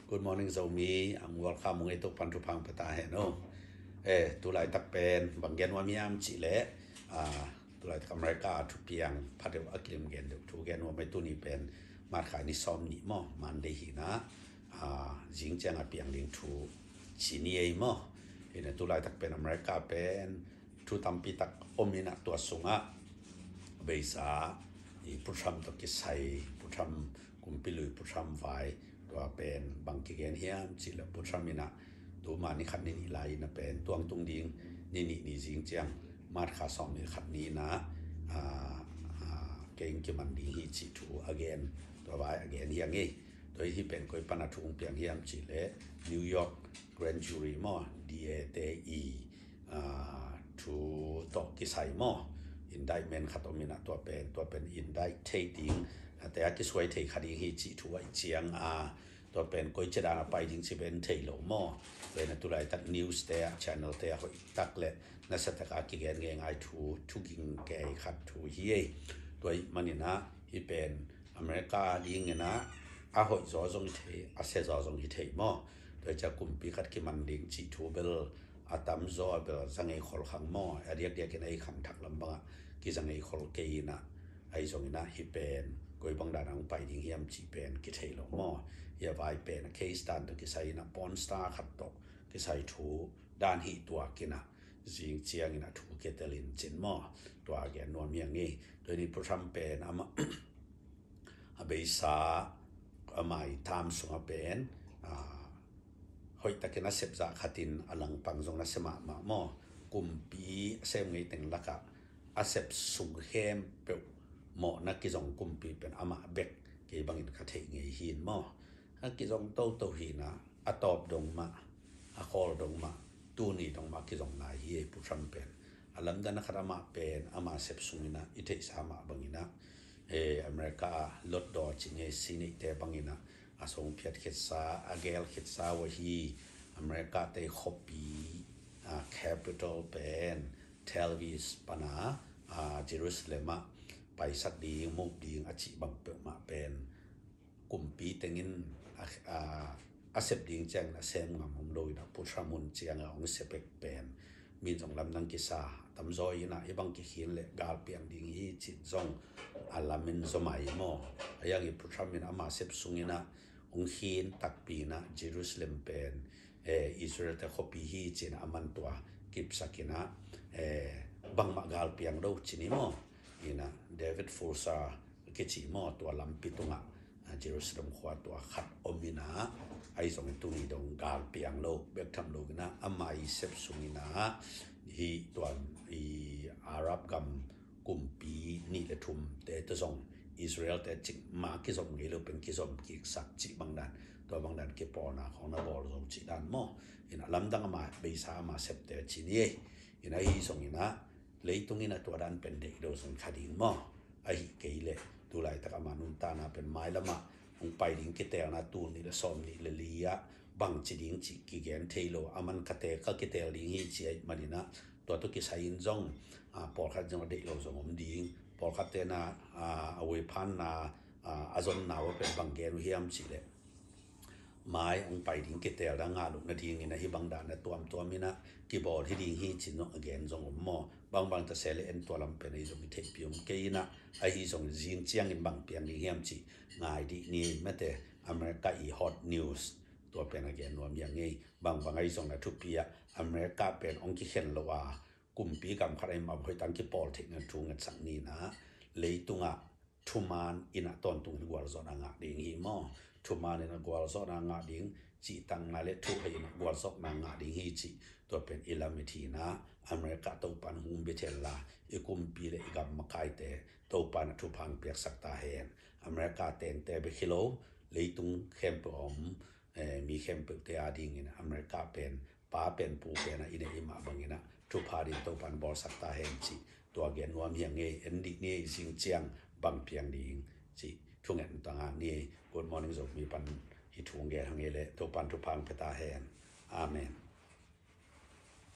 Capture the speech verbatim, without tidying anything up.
Good morning Zomi, ang welcome mong ito pan thupha pia ta hen o. Eh, tulaitak pen bang gen nuam hiam cih leh, ah, tulaitak America thupiang pha deuh a kilim gen deuh thu gen nuam ei. Tuni pen March kha ni sawm nih maw, Monday hi na, ah, zing ciang a piang ding thu ci ni ei maw. Hi na tulaitak pen America pen thu tampi tak om hi na, tua sungah beisa i Pu Trump tawh kisai, Pu Trump kumpi lui, Pu Trump vai, tua pen bang kigen hiam cih leh Pu Trump in a tuma ni khat ni nih lai in a pen tuang tung ding ni nih ni zing ciang March kha sawm nih khat ni in a, ah, ah, kei kiman ding hi cih thu a gen, tua vai a gen hi a ngei. Tua hi pen koi pan a thu hong piang hiam cih leh New York Grand Jury maw, D A te i, ah, thu tawh kisai maw, indictment khat om in a, tua pen, tua pen indict thei ding, ah, te a kisuai thei kha ding hi cih thu a i ciang a, tua pen koi ci dan a pai ding ci pen thei lo maw. Tua in a tulaitak news te a, channel te a hoih tak leh nasia tak a kigen ngei ngai thu, thu ging kei khat thu hi ei. Tua ahih manin a hi pen America ding in a, a hoih zaw zong hi thei, a sia zaw zong hi thei maw. Tua hi ciang kumpi khat kiman ding cih thu bel a tamzaw a bel za ngei khol khang maw, a diakdiak in a i khangthak lam bang a kiza ngei khol kei in a, ahi zong in a hi pen koi bang dan a hong pai ding hiam cih pen kithei lo maw. Hi a vai pen a case dan tawh kisai in a porn star khat tawh kisai thu dan hi tuak in a, zing ciang in a thu kitel in cin maw, tua gen nuam hi a ngei. Tua hi ni Pu Trump pen amah a beisa, amah i term sung a pen, ah, hoih tak in a sep zah khat in a langpang zong nasia mahmah maw. Kumpi a sem ngei teng lak a a sep sung khempeuh mawhna kizong kumpi pen amah bek kei bang in ka theih ngei hi in maw. A kizong toto hi na, a tawp dong mah, a khawl dong mah, tuni dong mah kizong lai hi ei Pu Trump pen. A lamdang a khat amah pen, amah sep sung in a, i theihsa mah bang in a, eh, America a lotdaw ci ngei si neih te bang in a, a song phiat khitsa, a gel khitsa uh ahi, America te khuapi, ah, capital pen, Tel Aviv pan a, ah, Jerusalem ah paisak ding, move ding a cih bang peuhmah pen kumpi teng in a, a, a sep ding ciang a sem ngam om lo in a, Pu Trump hun ciang a hong sep pek pen min zong lamdang kisa, tamzaw in a, i bang kikhin leh gal piang ding hi cih zong a lam in zaw mai maw. A hi hang i Pu Trump in amah sep sung in a hong khin takpi in a Jerusalem pen, eh, Israel te khuapi hi ci in a, aman tua kipsak in a, eh, bangmah gal piang lo ci ni maw. In a David Fuller kici maw, tua lampi tungah, ah, Jerusalem khua tua khat om in a, ahi zong in tuni dong gal piang lo, bek tham lo in a, amah i sep sung in a, hi tua i Arab gam kumpi nih le thum te tawh zong Israel te cik ma kizom ngei lo pen kizom kiksak cih bang dan, tua bang dan kipawlna khawng na bawl zo cih dan maw. In a lamdang amah beisa amah sep te ci ni ei. In a hi zong in a leitung in a tua dan pen deih lo zong kha ding maw. Ahi kei leh tulaitak amah nuntakna pen mailam ah hong pai ding kiteelna tul nih le sawm nih le li ah bang ci ding cih kigen thei lo, aman ka te ka kiteel ding hi ci ahih manin a, tua tawh kisai in zong, ah, pawlkhat zong a deih lo zong om ding, pawlkhat te na, ah, a uiphanna, ah, a zonna uh a pen bang gen uh hiam cih leh mai hong pai ding kiteelna ngah loh nading in a hi bang dan a tuamtuam in a kibawl hi ding hi ci-in zong a gen zong om maw. Bangbang ta se leh en tua lam pen ahi zong i theihpih om kei in a, ahi zong zing ciang in bang piang ding hiam cih ngai dih ni ei mate. America i hot news tua pen a gen nuam hi a ngei. Bangbang ahi zong na thupi ah America pen hong kikhen lo a, kumpi gam khat ahi mah hoih tak kipawl theihna thu ngetsak ni in a, leitung ah thuman in a tawntung in gualzawhna ngah ding hi maw. Thuman in a gualzawhna ngah ding cih tang nai leh thuhai in a gualzawhna ngah ding hi cih tua pen i lam i thina, America Topa'n hong bia thei la, i kumpi le i gam makaite Topa'n a thupha hong piaksak ta hen. America tengte bek hi lo, leitung khempeuh a om, eh, mi khempeuhte a dingin America pen pa pen pu pen a i neih i mah bangin a thupha ding Topa'n bawlsak ta hen cih tua gen nuam hi a ngei. En dih ni ei, zing ciang bang piang ding cih thungetna tawh ngak ni ei. Good morning Zomi pan hih thu gen hang ei leh Topa'n thupha hong pia ta hen. Amen.